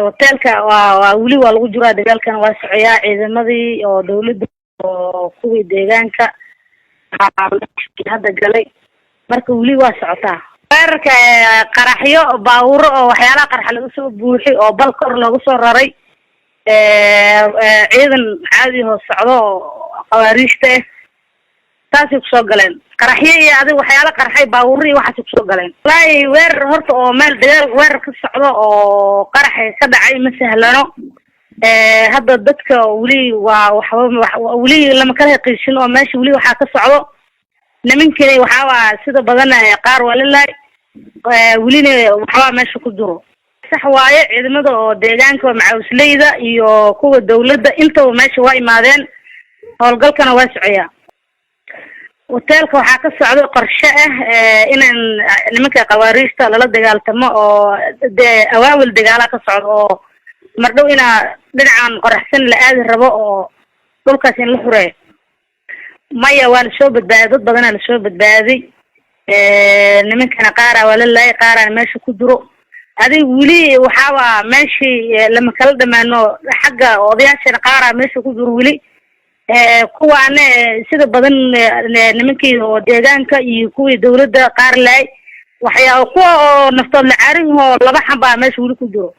Hoteelka waa weli waa lagu jiraa, dagaalkana waa socoyaa. Ciidamadii oo dawladda oo kuwii deegaanka hadda galay, marka weli waa socotaa weerarka. Qaraxyo, baawuro oo waxyaalaha qarxa laga soo buuxi oo bal kor looga soo raray, ciidan caadi hoos socdo oo khawaariijta ah, saasay kusoo galeen. Qaraxyo iyo adig waxyaala qarxay, baawuro iyo waxaasay kusoo galeen. Wallaahi weerar horta oo meel dagaal weerar ka socdo oo qaraxa ka dhacay ma sahlano. Hadda dadka weli waa waxba weli lama kala haqiijin oo meesha weli waxaa ka socdo nimankani. Waxaawaa sida badan qaar waa la laay, welina waxbaa meesha ku jiro. Sax waaye, ciidamada oo deegaanka macaawisleyda iyo kuwa dawladda intaba meesha waa imaadeen, howlgalkana waa socoyaa. Hoteelka waxaa ka socda qorshe ah inaan nimanka khawaariijta lala dagaaltamo oo dee awaawil dagaala ka socdo oo mardhow inaa dhinacan qoraxsan la aadi rabo oo dhulkaas in la xureeyo. Maya, waa lasoo badbaaday, dad badanaa lasoo badbaaday. Nimankana qaara waa la laayay, qaarana meesha ku jiro. Adig weli waxaawaa meeshii lama kala dhamaano. Xagga odayaashana qaaraa meesha ku jiro weli, kuwaana sida badan nimankii oo deegaanka iyo kuwii dawladda qaar laay, waxyaa kuwa oo naftood la caarin oo laba xambaa meesha weli ku jiro.